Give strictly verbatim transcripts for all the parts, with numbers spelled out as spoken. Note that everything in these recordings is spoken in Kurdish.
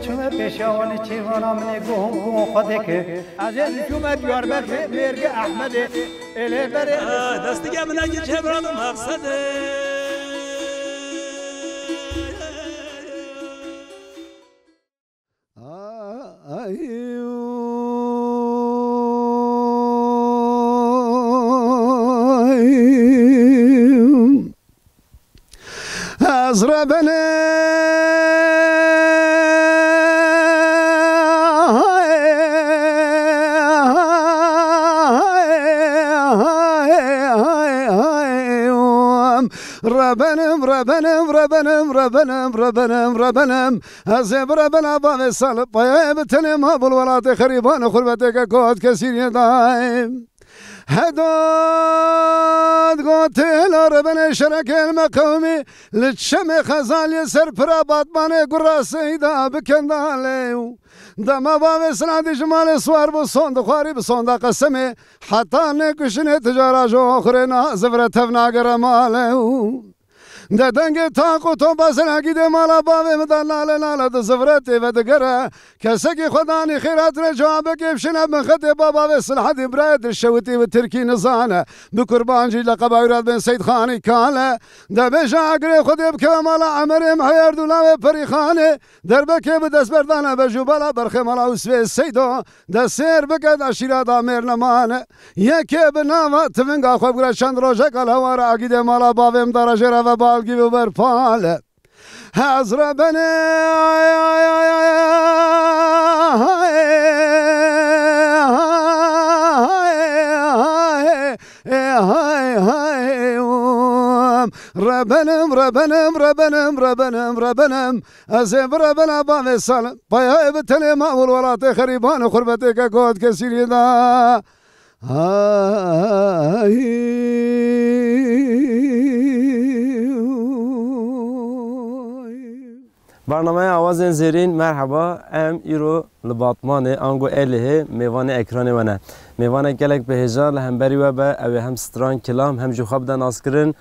Çûme pêşiya wan ê çêvana min ê guh û guh Xwedê ke. Ez ê çûme Diyarbekirê mêrgê Ehmedê. Ê lê berê. Destige min eke çevra bi maqsedê. Ez rebenim, rebenim, rebenim, rebenim, rebenim, rebenim. Ez ê bi rebena bavê Salih payayê bi tenê ma bû li welatê xerîban û xurbetê ke kot kesîriyê dayê. Hedad gote la rebenê şerekê me qewmî li çemê Xezaliyê ser pira Batmanê gura Seyda bi kendalê û dema bavê Siladî ji malê siwar bû, sond dixwarî bi sonda qesemê heta nêkuşinê tijara ji oxirê na zivre tev nagere malê û De dengê taq û topa seragîdê mala bavê min de lale lale dizivre tê vedigere. Kesekî xwedanî xêrat re cewabekê bişêne bin xetê ba bavê Silhedî birayê dilşewitî bi tirkî nizane. Bi kurban jî leqeba wî re dibên Seydxanî Kale. De bêje agirê Xwedê bikeve mala Emerê Miheyer Dûlavê Perîxanê. Derbekê bi destberdane bejûbala berxê mala Ûsvê Seydo. De sêr bike de şîra da mêr nemane. Yekê bi nava tivinga xwe bigire çend rojeka li hewara agîdê mala bavê min de re jê re ve balgî bi berpale. Ez rebenê rebenim, rebenim, rebenim, rebenim, rebenim. Ez ê bi rebena bavê Salim payayê bi tenê ma û li welatê xerîban û xurbetê ke kot kesîrî da. Ay. Bernameya Awazên Zêrîn, merheba. Em îro li Batmanê, ango Êlihê, mêvanê ekranê we ne. Mêvanek gelek bi hêja li hemberî we be, ew ê hem stran kilam, hem jî xwe bide naskirin.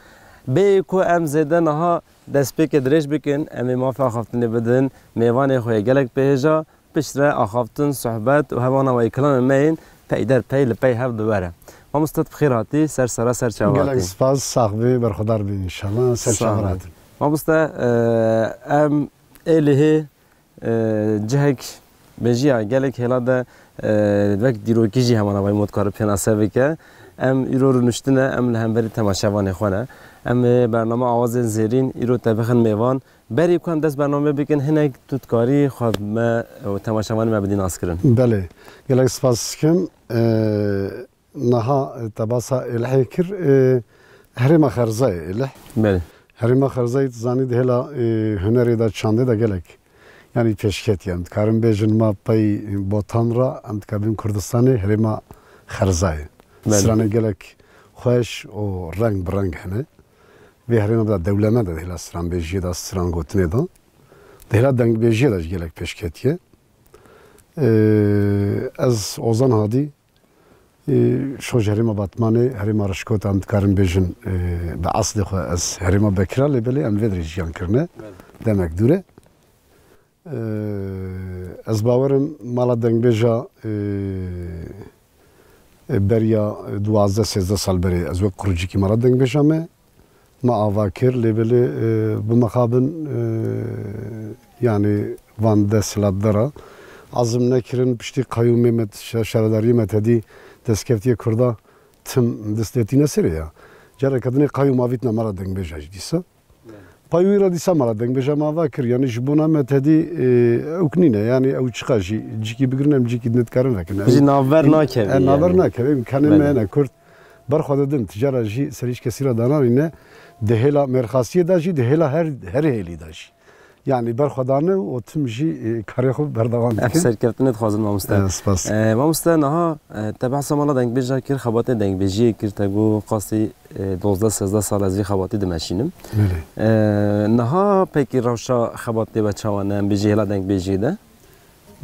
Bêyî ku em zêde niha destpêkê dirêj bikin, em ê mafê axaftinê bidin mêvanê xwe yê gelek bi hêja. Piştre axaftin, sohbet û hevana we kilamê me yên peyderpey li pey hev diwere. Mamoste, tu bi xêr hatî, ser sera ser çava hatî. Gelek spas, sax bî, berxwedar bî înşallah, ser çava hatî. Mamoste, e, em Êlihê, e, cihek mejiya gelek hêla de, e, wek dîrokî jî hemana vay mod kare pênase bike. Em îro rûniştine, em li hemberî temaşevanê xwe ne. Em ê bername Awazên Zêrîn îro te bixin mêvan. Berî ku em dest bernameyê bikin, hinek tu dikarî xwe me û temaşevanê me bidî naskirin? Belê, gelek spas dikim. E, niha te basa Êlihê kir, e, herêma Xerzayê Êlih. Belê. Herêma Xerzayê tu zanî di hêla, e, hunerê de, çandê de gelek, yanî pêşketiye. Em dikarin bêjin ma pey Botan re, em dikevin Kurdistanê, herêma Xerzayê. Belê. Stranê gelek xweş û reng bi reng hene. Vê herêma de dewlemend e, di hêla stranbêjiyê de, stran gotinê de. Di hêla dengbêjiyê de jî gelek pêşketiye. Ee, ez Ozan Hadî, ee, şo ji herêma Batmanê, herêma Rişkot, em dikarin bêjin, ee, bi eslê xwe ez herêma Bekira, lê belê em vê dirê jiyan kirine. Belê. Demek dûr e. Ee, ez bawerim mala dengbêja, ee, beriya duwazdeh sêzdeh sal berê ez wek qurucikî mala dengbêja me, me ava kir, lê belê, ee, bi mixabin, ee, yanî van desthilatdara ezm nekirin, piştî qeyûmê me, şe-, şaredariyê me tedî destkeftiye Kurda tim destê tîne serê ya. Careke dinê qeyûm avîtine mala dengbêja jî dîsa. Pay wî re dîsa mala dengbêja me ava kir. Yanî ji bona me tedî, e, ewk nîne. Yanî ew çiqa jî cîkî bigirin, em cîkî din dikarin vekin. Jî navber nakeve. E, navber nakeve. Em kenê me hene Kurd. Berxwe didin. Tijara jî ser hîç kesî re dananîne. Di hêla mêrxasiyê de jî, di hêla her, her hêlî de jî. Yanî berxwedane û tim jî, e, karê xwe berdewam dikin. Ev serkeftinê dixwazin mamoste. E, spas. E, mamoste, niha, e, te behsa mala dengbêja kir, xebatê dengbêjiyê kir, te got qasî, e, dozdeh sêzdeh sal ez vî xebatî dimeşînim. Belê. E, niha pekî rewşa xebatê we çawa ne, em bêjî hêla dengbêjiyê de?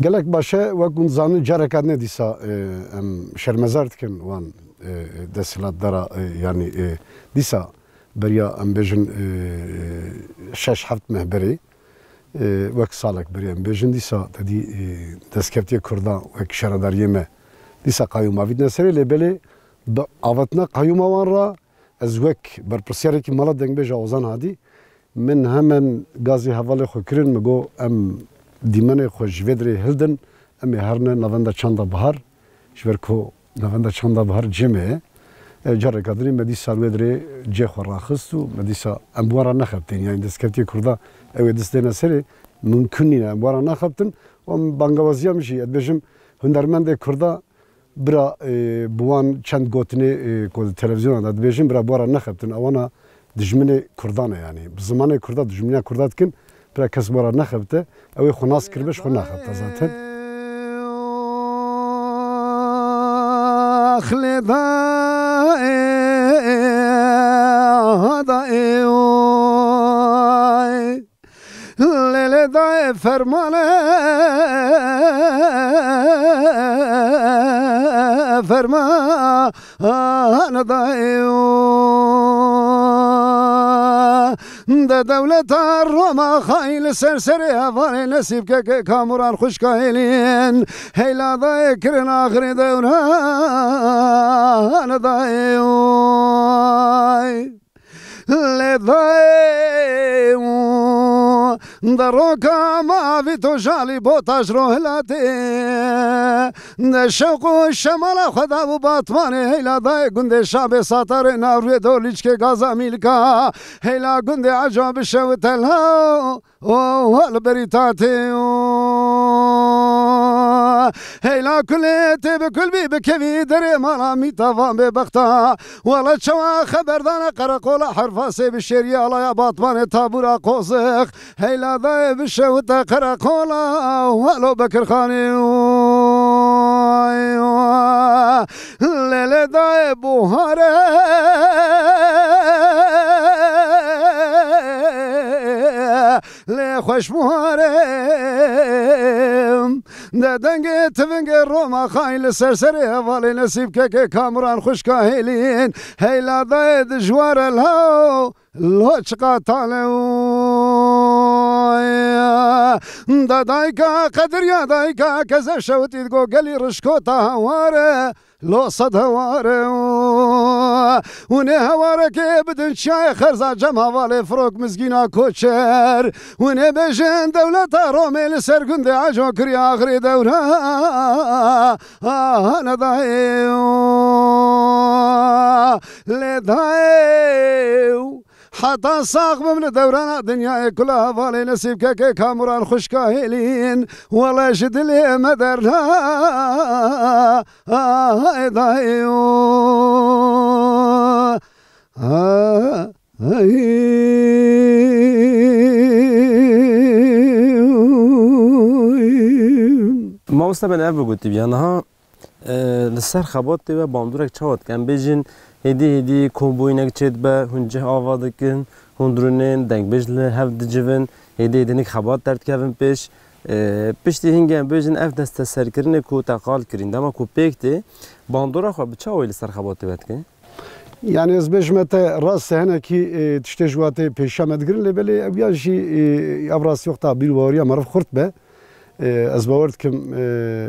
Gelek baş e, wek hûn zanin careka din dîsa, e, em şermezar dikin wan, e, desthilatdara, e, yanî, e, dîsa beriya em bêjin, e, şeş heft meh berê, e, wek salek berê em bêjin dîsa te dî, e, destkeftiyê Kurdan wek şaredariyê me dîsa qayûm avîtine serê lê belê bi avatina qayûma wan re ez wek berpirsiyarekî mala dengbêja Ozan Hadî min hemen gazî hevalê xwe kirin, min got, em dîmenê xwe ji vê dirê hildin, em ê herine Navenda Çanda Bihar, ji ber ku Navenda Çanda Bihar cê me ye. E, careka dinê me dîsa wê dirê cê xwe raxist û me dîsa em bi wan re nexebitîn. Yanî destkeftiyê Kurda ew ê dest dêne serê, mimkun nîne em bi wan re nexebitin. Û em bangewaziya min jî, ez dibêjim, hunermendê Kurda bira, e, bi wan çend gotinê, e, ku di televîzyona de dibêjin, bira bi wan re nexebitin. Ewana dijminê Kurdan e yanî. Bi zimanê Kurda dijminiya Kurda dikin, bira kes bi wan re nexebite. Ew ê xwe nas kiribe, ji xwe naxebite zaten. Ax lê dayê, dayê oy. Lê lê dayê fermane, fermane dayê o. De dewleta Roma xayî li ser serê hevalê nesîb keke Kamuran xwişka hêlîn. Heyla dayê kirin axirê dewran dayê oy. Lê dayê û de roka mavî to jalî bota ji ro hilatê. De şewq û şemala xwe da bû Batmanê heyla dayê gundê Şabê Satarê nav rûyê dolîçkê gaza mîlka. Heyla gundê eca bişewite law. O, wa li berî tatê, o. Heyla kulê tê bi kul bî bikevî derê mala mîta van bê bexta. Wala çawa xeberdana qereqola herfasê bi şêrî alaya Batmanê tabûra qozix. Heyla dayê bişewite qereqola walo Bekirxanê, o. Lê lê dayê buhare. Lê xweş buharê de dengê tivingê Roma xayî li ser serê hevalê nesîb keke Kamuran xwişka hêlîn heyla dayê dijwar e law lo çiqa tale oy. De dayka qediriya dayka keze şewitî digo gelî rişkota heware. Lo sed heware û nê hewarekê bidin çiyayê xerza cem hevalê firok mizgîna koçer. Û nê bêjin dewleta Romê li ser gundê Eco kiriye axirê dewra. Hane dayê û lê dayê û Heta sax bim li dewrana dinyayê kula hevalê nesîb kekê Kamuran xwişka hêlîn wele ji dilê me derna. Ay dayê o. Ay. Mamoste, ben ev bigotî biya niha. E, li ser xebatê we bandorek çawa dike? Em bêjin, hêdî hêdî komboyînek çêdibe, hûn cih ava dikin, hûn dirûnên dengbêj li hev dicivin, hêdî hêdî hinek xebat derdikevin pêş. E, piştî hingê em bêjin, ev desteserkirinê ku te qal kirîn, dema ku pêk tê, bandora xwe bi çawa li ser xebatê we dike? Yani ez bêjime te rast e, hinekî, e, tiştê ji watê pêşiya me digirin, lê belê ew ya jî, e, ev rastî wexta bîr û baweriya meriv xurt be. E, ez bawer dikim, e,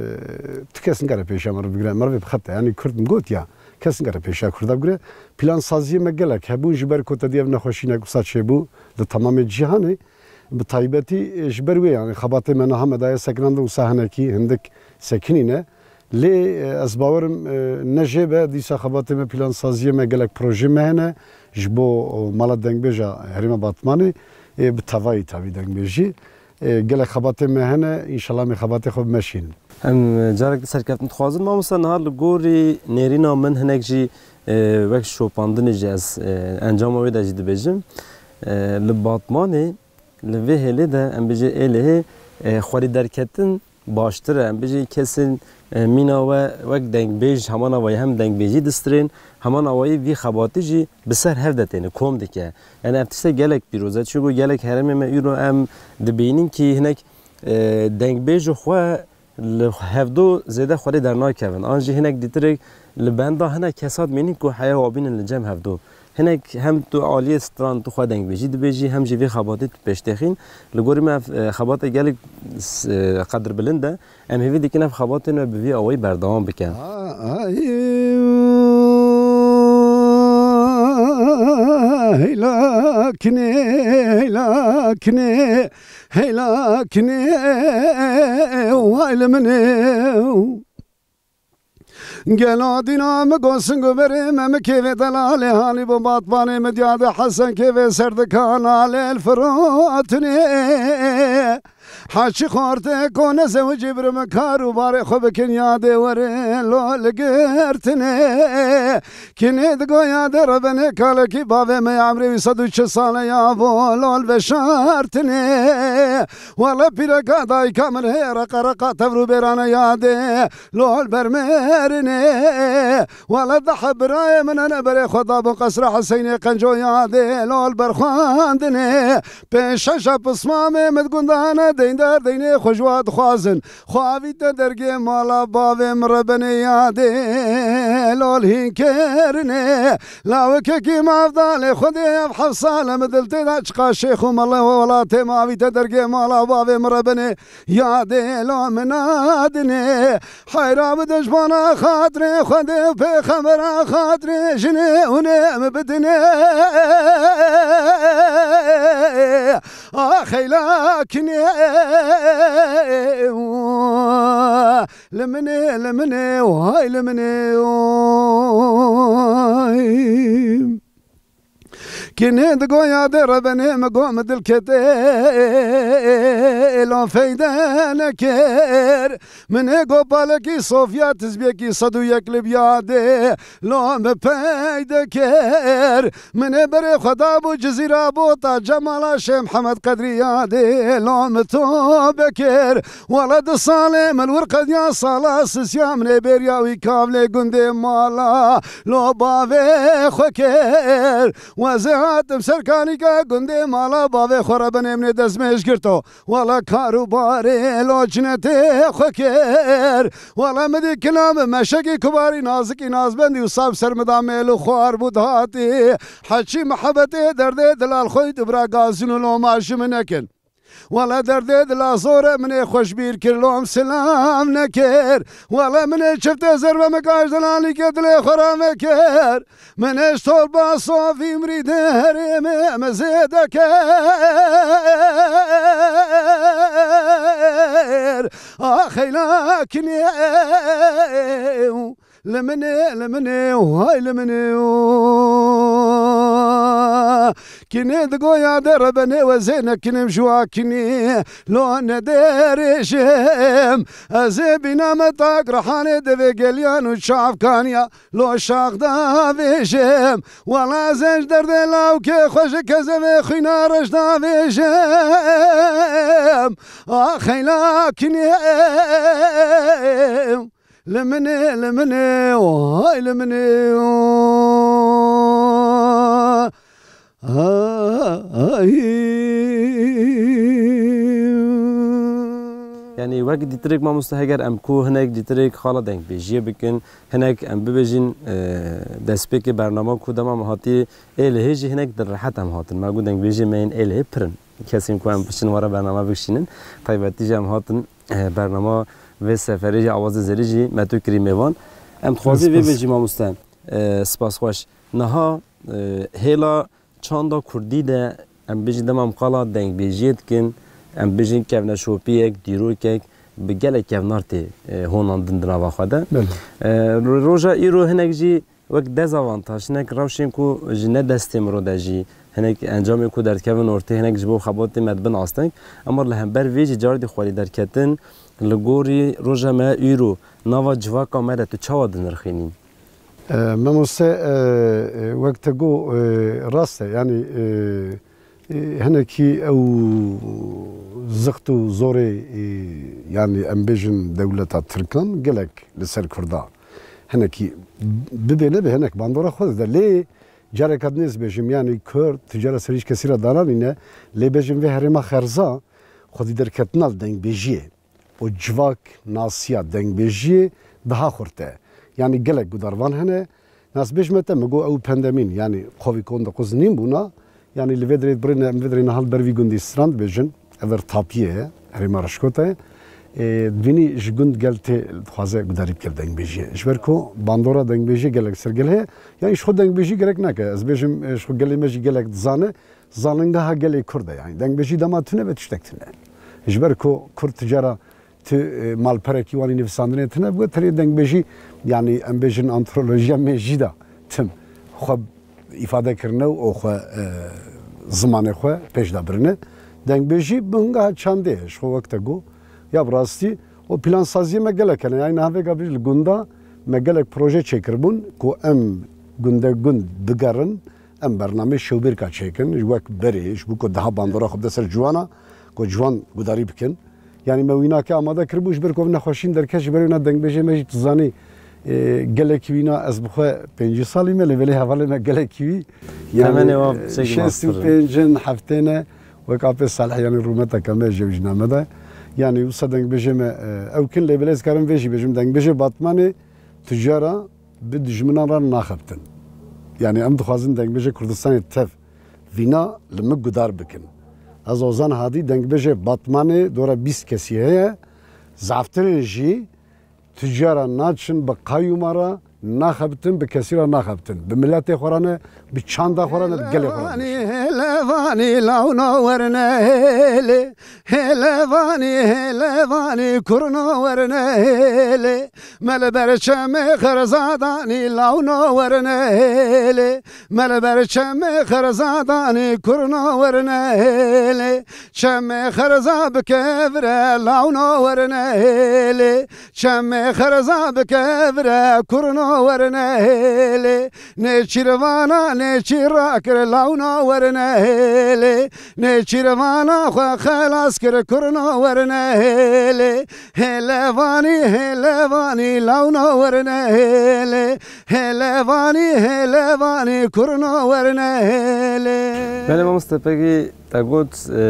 tu kes nigere pêşiya meriv bigire, merivê bi xet e. Yani Kurd min got ya, kes nigere pêşiya Kurda bigire. Plansaziyê me gelek hebûn ji ber ku te dî ev nexweşînek wisa çêbû li temamê cîhanê. Bi taybetî, e, ji ber wê, yani xebatê me niha me daye sekinandin, wisa hinekî hindik sekinîne. Lê, e, ez bawerim, e, ne jê be, dîsa xebatê me, plansaziyê me, gelek projê me hene ji bo, o, mala dengbêja Herêma Batmanê, e, bi tevayî tevî dengbêjî. E, gelek xebatê me hene, înşallah em ê xebatê xwe bimeşînin. Em, e, carek din serkeftin dixwazin. Mamoste, niha li gorî nêrîna min hinek jî, e, wek şopandinê jî ez, e, encama wê de jî dibêjim. E, li Batmanê li vê hêlê de, em bijî êlihê, e, xwerî derketin baştir e. Em bijî kesên, e, mîna we wek dengbêj, heman awayî hem dengbêjî distirên, heman awayî vî xebatî jî bi ser hev de têne, kom dike. Yani ev tiştek gelek pîroz e. Çunku gelek herêmê me îro em dibînin kî hinek, e, dengbêj û xwe li hevdo zêde xwedê dernakevin. An jî hinek dîtirek li benda hinek kesat mînin ku heya wabînin li cem hevdo. Hinek hem tu aliyê stran tu xwe dengbêjî dibêjî, hem jî vê xebatê tu pêştexîn. Li gorî me ev, e, xebatê gelek s-, e, qedirbilind e. Em hêvî dikin ev xebatê me bi vî awayî berdewam bikin. Ay, heyla kinê, heyla kinê. Heyla kinê, way li min ê. Gelo dîna min got sing û berê me, min kêvê delalê halî bû batpanê min diyade Hesen kêvê ser dikan alê el firotinê. Haçî xortê kone zewicî bir min kar û barê xwe bikin yadê were lo li girtinê. Kinê digo yadê rebenê kalekî bavê me ya emrê wî sed û çil sale ya bo lol veşartinê. Wele pîreka dayika min heye reqa reqa tevr û bêrane yadê lol bermerinê. Wele deh birayê min hene berê xwe dabûn qesra Hiseynê qenco yadê lol berxwendinê. Pênc şeş pismamê min gundane deyndar deynê xwe ji wa dixwazin. Xwe avîte dergê mala bavê min rebenê yadê lol hîn kirinê. Lawikekî mavdalê Xwedê ev heft sale min dil tê de çiqa şêx û mele welatê min avîte dergê mala bavê min rebenê yadê lo min nadinê. Heyra bide ji bona xatirê Xwedê û pêxembera xatirê jinê hûnê min bidinê. Ax heyla kinê. Li min ê, li min ê, way li min ê, way. Kinê digo yadê rebenê min got min dil ketê, lo feyde nekir. Min ê gopalekî Sofya tizbiyekî sed û yek li biyadê, lo min peyde kir. Min ê berê xwe dabû Cizîra Bota Cemala Şêx Mihemed Qedrî yadê, lo min tobe kir. Wele du salê min wir qediya sala sisiya min ê bêriya wî kavlê gundê mala lo bavê xwe kir. Wezê hatim ser kanîka gundê mala bavê xwe rebenê min ê destmêj girto. Wele kar û barê lo cinetê xwe kir. Wele min dî kilam meşekî kubarî nazikî nazbendî û sab ser min da mêl û xwar bû dihatî. Heçî mihebetê derdê dilal xwe dibra gazin û loma ji min nekin. Wele derdê dila zor e, min ê xwe ji bîr kir, lom silam nekir. Wele min ê çiftê zerbe min kaj delalî ke dilê xwe ra vekir. Min ê ji torba sofî mirî derê me, me zêde kir. Ax heyla kinê. Li min ê, li min ê, hay li min ê. Kinê digo yadê rebenê wezê nekinim ji wa kinê. Lo nederêjim. Ez ê bîna me tak rihanê devê geliyan û çavkaniya. Lo şaxda vêjim. Wala ez ê ji derdê lawkê xwe ji kezevê xwîna reşda vêjim. Ax heyla kinê. Li min ê, li min ê, hay li min ê. Ay. Yani wek dîtirek mamoste, heger em ku hinek dîtirek xala dengbêjiyê bikin, hinek em bibêjin, e, destpêkê bernama ku dema me hatiye êlihê jî hinek dilrehet em hatin. Me got dengbêjiyê me yên êlihê pir in. Kesên ku em biçin were bernama bikişînin. Taybetî jî em hatin, e, bernama vê seferê jî Awazê Zêrî jî me tu kirî mêvan. Em dixwazî vê bêjî mamoste. E, spas xweş. Niha, e, hêla çanda kurdî de em bijî dema em qala dengbêjiyê dikin, em bijîn kevneşopiyek, dîrokek bi gelek kevnar tê, e, honandin di nava xwe de. Belê. E, ro-, roja îro hinek jî wek dezavantaj, hinek rewşên ku ji ne destê miro de jî, hinek encamê ku derdikevin ortê, hinek ji bo xebatê me dibin asteng. Ema li hember vê jî cardî xwerî derketin, li gorî roja me îro nava civaka me de tu çawa dinirxînî? E, memoste, e, e, wek te got, e, rast e. Yani, e, E, hinekî ew zixt û zorê, e, yanî em bêjin dewleta Tirkan gelek li ser Kurda hinekî bibê nebe hinek bandora xwe dide. Lê careka din ez bêjim, yanî Kurd tu cara ser hîç kesî re dananîne, lê bêjim vê herêma Xerza xwedî derketina li dengbêjiyê û civak nasiya dengbêjiyê daha xurt e. Yanî gelek gudarvan hene. Nas bêjme te, min got ew pandemîn, yanî Covid on dokuz nîn bûna, yanî li vê dirê birine, em vê dirê niha li ber vî gundî stran dibêjin, ev er Tapiyê ye, herêma Reşkota ye. E, dibînî ji gund gel tê dixwaze gudarî bike dengbêjiyê. Ji ber ku bandora dengbêjiyê gelek ser gel heye, yanî ji xwe dengbêjî gerek nake. Ez bêjim, e, ji xwe gelê me jî gelek dizane, zaningeha gelê Kurd e. Yanî dengbêjî dema tune be tiştek tune. Ji ber ku Kurd ti cara tu, e, malperekî wanî nivîsandinê tune bû, tenê dengbêjî, yanî em bêjin antolojiya mêjî de tim xwe îfade kirine û xwe, e, zimanê xwe pêş de birine. Dengbêjî bi hinga çandê ye, ji xwe wek te got. Ya bi rastî û plansaziyê me gelek hene. Yanî niha vêga bêjî li gunda me gelek proje çêkiribûn ku em gunde gund bigerin, em bernameyê şewbêrka çêkin, ji wek berê, ji bo ku daha bandora xwe bide ser ciwana, ku ciwan gudarî bikin. Yanî me wînakê amade kiribû, ji ber ku ev nexweşîn derket, ji ber wîna dengbêjê me jî tu zanî, e, gelekî wîna, ez bi xwe pêncî salî me, lê belê hevalê me gelekî wî, yanî, Temenê wan e, şêst û pêncin heftê ne, wek apê Salih, yanî rûmeteke me ji ew jina me de. Yanî wisa dengbêjê me, e, ew kin, lê belê ez karim vê jî bêjim, dengbêjê Batmanê tu cara bi dijminan re naxebtin. Yanî em dixwazin dengbêjê Kurdistanê tev vîna li min gudar bikin. Ez Ozan Hadî, dengbêjê Batmanê, dora bîst kesî heye. Zaftirên jî tu cara naçin bi qayûma re naxebitin, bi kesî re naxebitin. Bi miletê xwe re ne, bi çanda xwe re ne, bi gelê xwe re ne. Hêlevanî, hêlevanî, lawno werne hêlê. Hêlevanî, hêlevanî, kurno werne hêlê. Me li ber çemê Xerza danî, lawno werne hêlê. Me li ber çemê Xerza danî, kurno werne hêlê. Çemê Xerza bi kevir e, lawno werne hêlê. Çemê Xerza bi kevir e, kurno werne hêlê. Nêçîrvana nêçîr rakir, lawno werne hêlê. Nêçîrvana xwe xelas kir, kurno werne hêlê. Hêlevanî, hêlevanî, lawno werne hêlê. Hêlevanî, hêlevanî, kurno werne hêlê. Belê mamoste, pekî te got, e,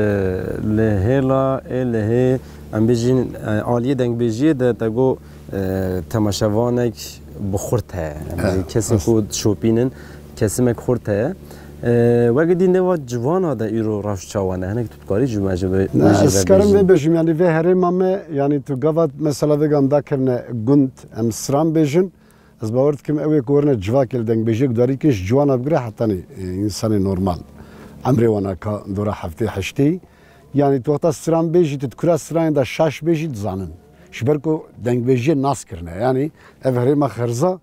li hêla ê lehê, em bêjin, e, aliyê dengbêjiyê de te got, e, temaşevanek bi xurt heye. Em bêjin, Evet, kesê rast. Ku dişopînin, kesimek xurt heye. E, weke dî nêva civana de îro rewş çawa ne? Hinek tu dikarî ji me ji vê, Ne, vê jî ez karim vebêjî. Vê bêjim, yanî vê herêma me, yanî tu gava mesela vêga em dakirine gund, em stran bêjin, ez bawer dikim ew ê ku werine civakê li dengbêjiyê gudarî dikin, ji ciwana bigire hetanî, e, însanê normal. Emrê wana ka dora heftê heştê. Yanî tu wexta stran bêjî, tu di kura stranê de şaş bêjî dizanin. Ji ber ku dengbêjiyê nas kirine. Yanî ev herêma Xerza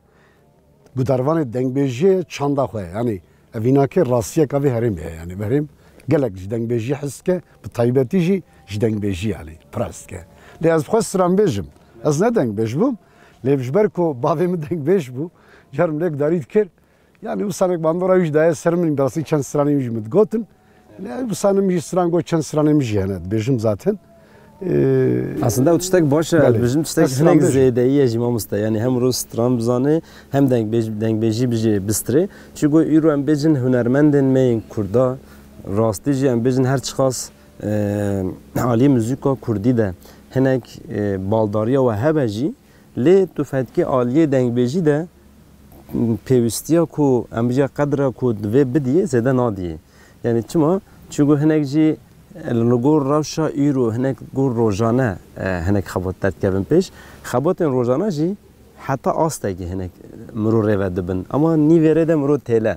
gudarvanê dengbêjiyê çanda xwe ye. Yanî ev vînakê rastiyeka vê herêmê ye. Yanî ev herêm gelek ji dengbêjiyê hez dike, bi taybetî jî ji dengbêjî yanî pir hez dike. Lê ez bi xwe stran bêjim. Ez ne dengbêj bûm. Lê ji ber ku bavê min dengbêj bû, carim lê gudarî dikir. Yanî wisa nek bandora wî jî daye ser min, bi rastî çend stranên wî jî min digotin. Lê wisa min jî stran got, çend stranên min jî hene, dibêjim zaten. Ee, Aslında o tiştek baş e, Belê. Dibêjim tiştek Ez hinek stran bêjim. Zêdeyî ye jî mamoste. Yanî hem rû stran bizane, hem dengbêj-, dengbêjî bijê bistirê. Çigo îro em bêjin hunermendên me yên Kurda, rastî jî em bêjin her çiqas, e, aliyê muzîka Kurdî de hinek, e, baldariya we hebe jî, lê tu fetkê aliyê dengbêjî de pêwîstiya ku em bêje qedra ku divê bidiyê zêde nadiyê. Yanî çima? Çunku hinek jî li gor rewşa îro, hinek gor rojane, e, hinek xebat derdikevin pêş. Xebatên rojane jî heta astekî hinek miro rê ve dibin. Ama nîvê rê de miro têle.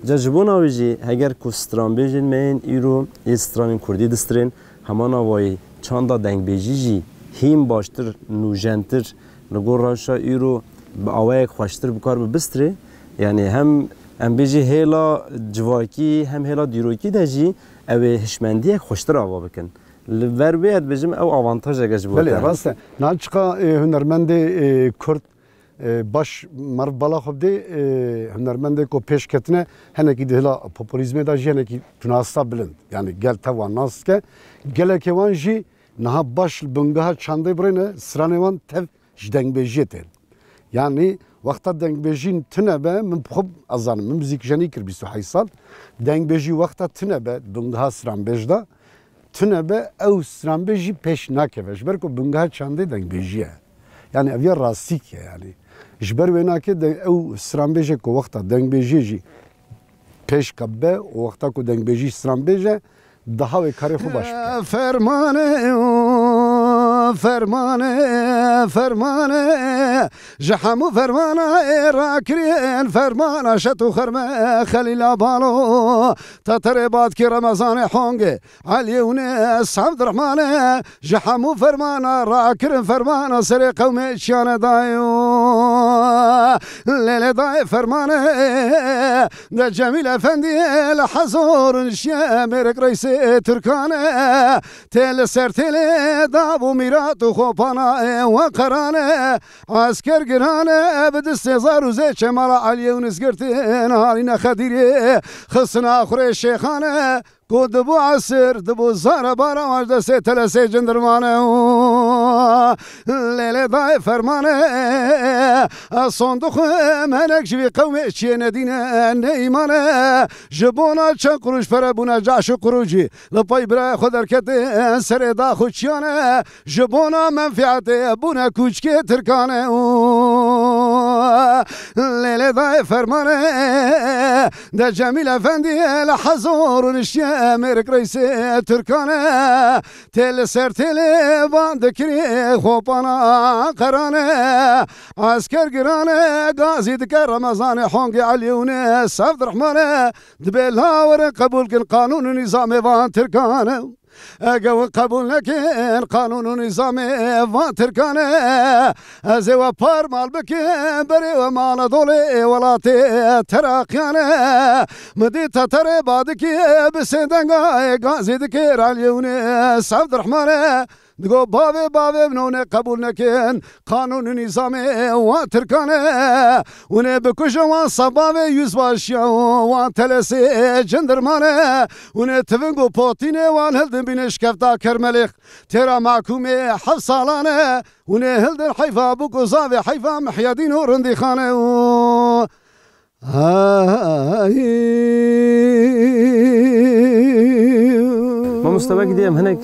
Ca ji bona wî jî heger ku stranbêjên me yên îro ê stranên kurdî distirên, Hema navayî çanda dengbêjî jî hîn baştir, nûjentir, li gor rewşa îro bi awayek xweştir bi kar bi bistirê. Yanî hem em bêjî hêla civakî hem hêla dîrokî de jî ew ê hişmendiyek xweştir ava bikin. Li ber wê ez dibêjim ew avantajek e ji bo te. Belê, rast e. Niha çiqa, e, hunermendê, e, kurd e, baş meriv bala xwe bidê, e, hunermendê ku pêş ketine, hinekî di hêla populîzmê de jî hinekî tunasta bilind. Yani gel tev wan nas dike. Gelekê wan jî niha baş li bingeha çandê birêne, stranê wan tev ji dengbêjiyê tên. Yani wexta dengbêjî tune be, min bi xwe ez zanim, min muzîkjenî kir bîst û heşt sal. Dengbêjî wexta tune be, bingeha stranbêj de, tune be, ew stranbêj jî pêş nakeve. Ji ber ku bingeha çandê dengbêjî ye. Yani ev ya rastîk ye yani. Ji ber wê nake de ew stranbêjê ku wexta dengbêjiyê jî pêş keve û wexta ku dengbêjî stranbêj e, daha wê karê xwe baş bike. Fermane, fermane, fermane, ji hemû fermana ê rakirin, fermana şet û xerme Xelîla Balo, te terê batkî Remezanê Hongê, Elî û ne Sevdirhmane, ji hemû fermana rakirin, fermana serê qewmê çiyane dayo. Lê lê dayê fermane, de Cemîl Efendî li Hezor nişiye, mêrik reysê Tirkan e. Tê li ser têlê dab û mîrat û xopana ê we qeran e. Esker giran e, bi distê zar û zêçê mala Eliyê û nizgirtin halîne Xedîrê. Xistina xurê şêxan e, ku dibû esir, dibû zare bara wan ji destê telesê cindirmane û lê lê dayê fermane. Ez son dixwim, hinek ji vî qewmê çiyê nedîne, neîmane. Ji bona çend qurûş pere bûne caş û qurûcî, li pey birayê xwe derketin serê dax û çiyane. Ji bona menfîetê bûne kûçkê Tirkan e û lê lê dayê fermane. De Cemîl Efendî li Hezor niştiye, mêrik reysê Tirkan e. Tê li ser têlê van dikirê xopana qeran e. Esker giran e, gazî dike Remezanê Hongê Elî û ne Sevdirhman e. Dibê lawirin qebûl kin qanûn û nîzamê van Tirkan e. Ege win qebûl nekin qanûn û nîzamê van Tirkan e, ez ê we parmal bikim berê we mala dolê welatê Teraqiyan e. Min dî te terê badikî bi sê denga gazî dikir Elî û ne Sevdirhman e. Digo bavê bavê min hûn ê qebûl nekin. Qanûn û nîzamê wan Tirkan e. Hûn ê bikujin wan sebavê yüzbaşiya wan telesê cindirman e. Hûn ê tiving û potînê wan hildin bînin şikefta Kermelêx. Têra mahkûmê heft salan e. Hûn ê hildin heyfa bûk û zavê heyfa Mihyedîn û Rindîxan e û Mamoste, wek dî em hinek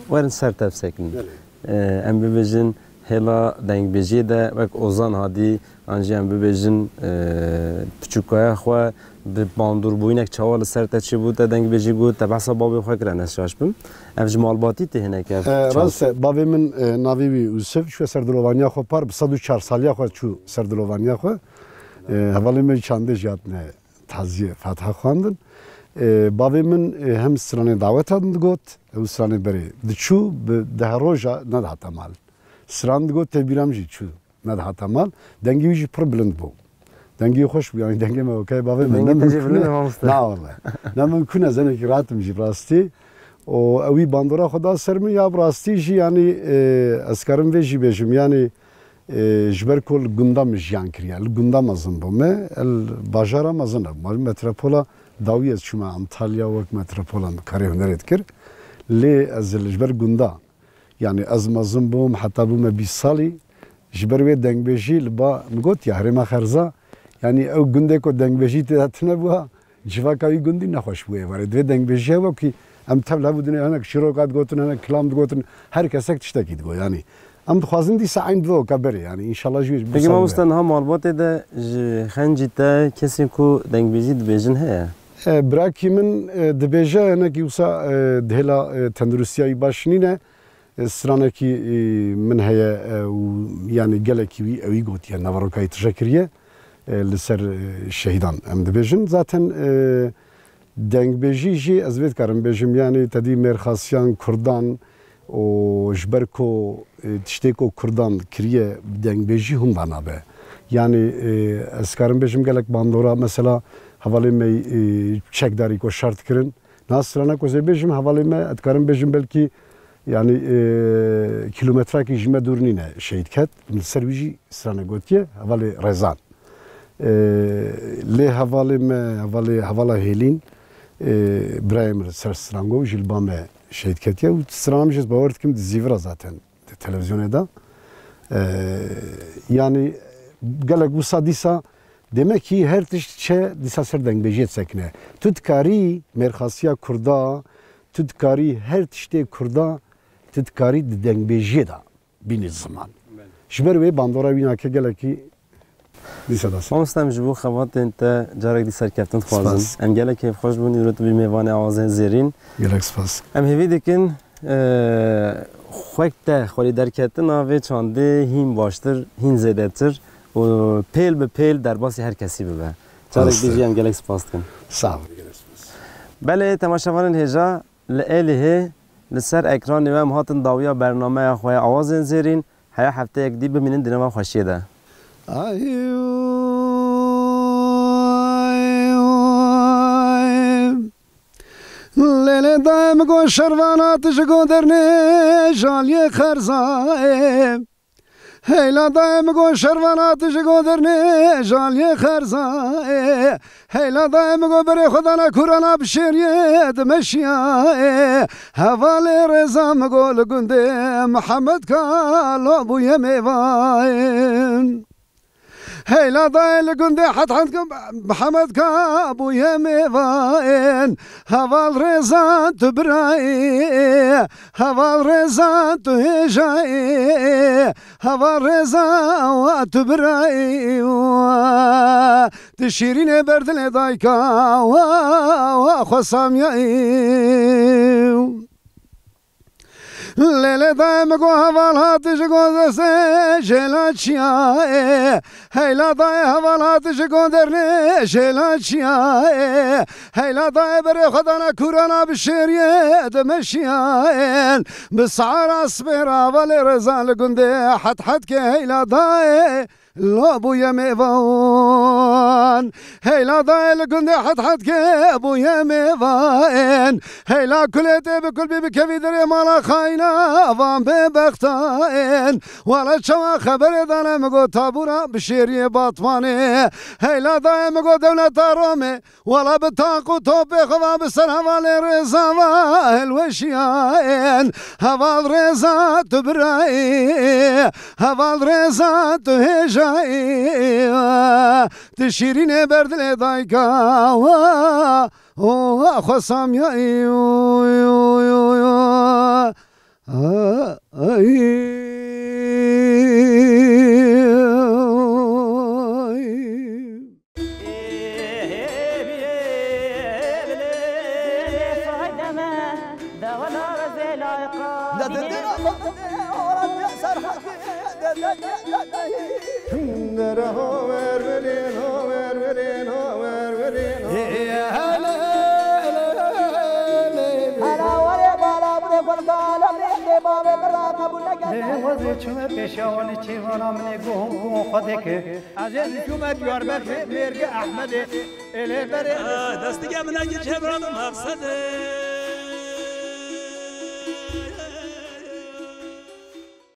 werin ser te bisekinin. Belê. Ee, em bibêjin hêla dengbêjiyê de wek Ozan Hadî, an jî em bibêjin, ee, piçûkaya xwe bi bandûrbûyînek çawa li ser te çêbû, te dengbêjî got, te behsa bavê xwe kir, ez şaş bim. Ev ji malbatî tê hinek ev Ee, çand. Rast e, bavê min, ee, navê wî Ûsiv, çûye ser dilovaniya xwe par, bi sed û çar saliya xwe çû ser dilovaniya xwe. Ee, hevalê me çandê jî hatine taziyê Fatiha xwendin. Ee, bavê min, ee, hem stranê daweta din digot, ew stranê berê diçû, bi deh roja nedihate mal. Stran digot, tê bîra min jî çû, nedihate mal. Dengê wî jî pir bilind bû. Dengê wî xweş bû, yanî dengê me wekayê bavê min. Dengê te jî bilind e, mamoste. Na wele. Ne min kûne zenekî rahat im jî rastî. Û ewî bandora xwe da ser min, ya bi rastî jî, yanî, ee, ez karim vê jî bêjim, yanî, Ê, ji ber ku li gunda min jiyan kiriye. Li gunda mezin bûme, el bajara mezin e. Mal metropola dawî ez çûme Antalya, wek metropola min karê hunerê dikir. Lê ez li, ji ber gunda, yanî ez mezin bûm, heta bûme bîst salî, ji ber wê dengbêjî li ba min got ya herêma Xerza, yanî ew gundê ku dengbêjî tê de tune bûa, civaka wî gundî nexweş bû êvarê. Divê dengbêjî hebe ku em tev li hev û dinê hinek şîroka digotin, hinek kilam digotin, her kesek tiştekî digot. Yanî em dixwazin dîsa eyn bibe weka berê. Yanî înşallah jî wê Peki bisalve. Mamoste, niha malbatê de ji xencî te kesên ku dengbêjî dibêjin heye? E, birakî min, e, dibêje, hinekî wisa, e, di hêla, e, tenduristiya wî baş nîne. E, stranekî, e, min heye, e, û yanî gelekî wî ewî gotiye, naveroka wî tije kiriye, e, li ser, e, şehîdan em dibêjin. Zaten, e, dengbêjî jî ez vê dikarim bêjim, yanî te dî mêrxasiyan, kurdan û ji ber ku, e, tiştê ku kurdan kiriye dengbêjî hûn vana be. Yanî, e, ez karim bêjim gelek bandora, mesela hevalê me, e, çekdarî ku şer dikirin. Niha strana ku ez ê bêjim, hevalê me, ez dikarim bêjim belkî Yanî, e, kîlometrekî ji me dûr nîne şehîd ket. Min li ser wî jî strane gotiye, hevalê Rezan. E, lê hevalê me, hevalê, hevala Hêlîn, e, birayê min li ser stran got, jî li ba me şehîd ketiye û stran jî ez bawer dikim di zîvira zaten di televizyonê de. E, yanî gelek wisa dîsa demek ki her tişt çe dîsa ser dengbêjiyê disekine. Tu dikarî mêrxasiya Kurda, tu dikarî her tiştê Kurda, tu dikarî di dengbêjiyê de bînî ziman. Belê. Ji ber wê bandora wî nake gelekî dîsa da ser. Mamoste, em ji bo xebatên te carek dî serkeftin dixwazin. Spas. Em gelek kêfxweş bûn îro tu bî mêvanê Awazên Zêrîn. Gelek spas. Em hêvî dikin, e, xwek te xwelî derketina vê çandê hîn baştir, hîn zêdetir û pêl bi pêl derbasî her kesî bibe. Carek dî jî em gelek spas dikin. Sağ ol. Belê, temaşevanên hêja, li Êlihê li ser ekranê we em hatin dawiya bernameya xwe ya Awazên Zêrîn. Heya hefteyek dî bimînin di nava xweşiyê de. Ay, ay, ay. Lê lê dayê min got şervana tu ji got dernê jaliyê xerzayê. Heyla dayê min got şervana tu ji got dernê jaliyê xerzayê. Heyla dayê min got berê xwe dana kûrana bi şêriyê dimeşiyayê. Hevalê Rêza min got li gundê Mihemed Kalo bûye mêvayên. Heyla dayê li gundê het het Mihemed Ka bûye mêvayên. Heval Rêza tu birayê, heval Rêza tu hêjayê, heval Rêza wa tu birayê wa. Tu şîrînê ber dilê dayka wa, wa xwe samiyayê. Lê lê dayê min got heval hat ji got destê jêla çiyayê. Heyla dayê heval hat ji got dernê jêla çiyayê. Heyla dayê berê xwe dana kûrana bi şêriyê dimeşiyayên. Bi sara spêra hevalê Rêza li gundê het hetkê heyla dayê. La bûye mêvan. Heyla dayê li gundê het hetkê bûye mêvan. Heyla kulê tê bi kul bî bikevî derê mala xayna van bêbextayên. Wala çawa xeberê dane min got tabûra bi şêriyê Batmanê. Heyla dayê min got dewleta Romê. Wala bi taq û topê xwe va bi ser hevalê Rêza va hilweşiyayên. Heval Rêza tu birayê, heval Rêza tu hêjayê. Tu şîrînê ber dilê dayka wa, wa xwe samiyayê. Ay. Pêşiya wan çêvana min ê guh û guh xwe dike. Ez ê çûme Diyarbekirê mêrgê Ehmedê. Ê lê berê. Destige min nekî çêvra bi mexsedê.